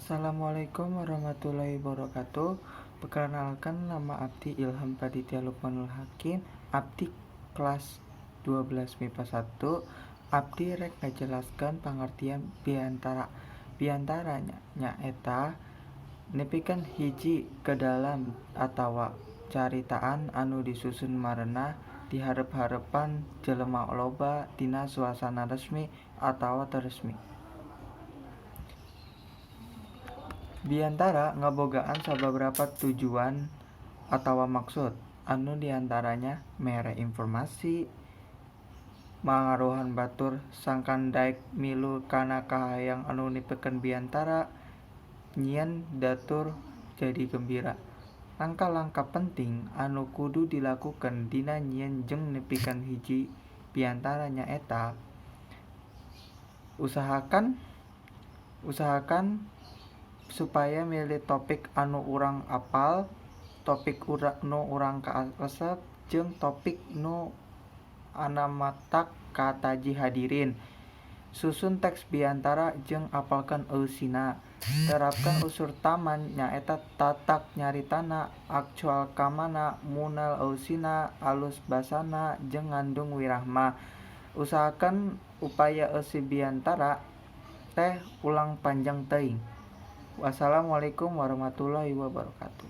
Assalamualaikum warahmatullahi wabarakatuh. Perkenalkan, nama Abdi Ilham Praditya Lukmanul Hakim, Abdi kelas 12 MIPA 1. Abdi rek ngajelaskeun pangertian biantara. Biantara nyaeta nepikeun hiji kedalam atawa caritaan anu disusun marenah di hareup-hareupan jelema loba dina suasana resmi atawa teu resmi. Biantara ngabogaan sababaraha tujuan atawa maksud, anu diantarana mere informasi, mangaruhan batur sangkan daek milu kana kahayang anu nepikeun biantara, nyieun batur jadi gembira. Langkah-langkah penting anu kudu dilakukeun dina nyieun jeung nepikeun hiji biantara nyaeta: Usahakan supaya milih topik anu urang apal, topik nu urang karesep, jeung topik nu matak kataji hadirin. Susun teks biantara jeung apalkeun eusina. Terapkeun unsur taman nyaeta tatak nyaritana, aktual kamana, munel eusina, alus basana, jeung ngandung wirahma. Usahakan upaya eusi biantara teh ulang panjang teuing. Wassalamualaikum warahmatullahi wabarakatuh.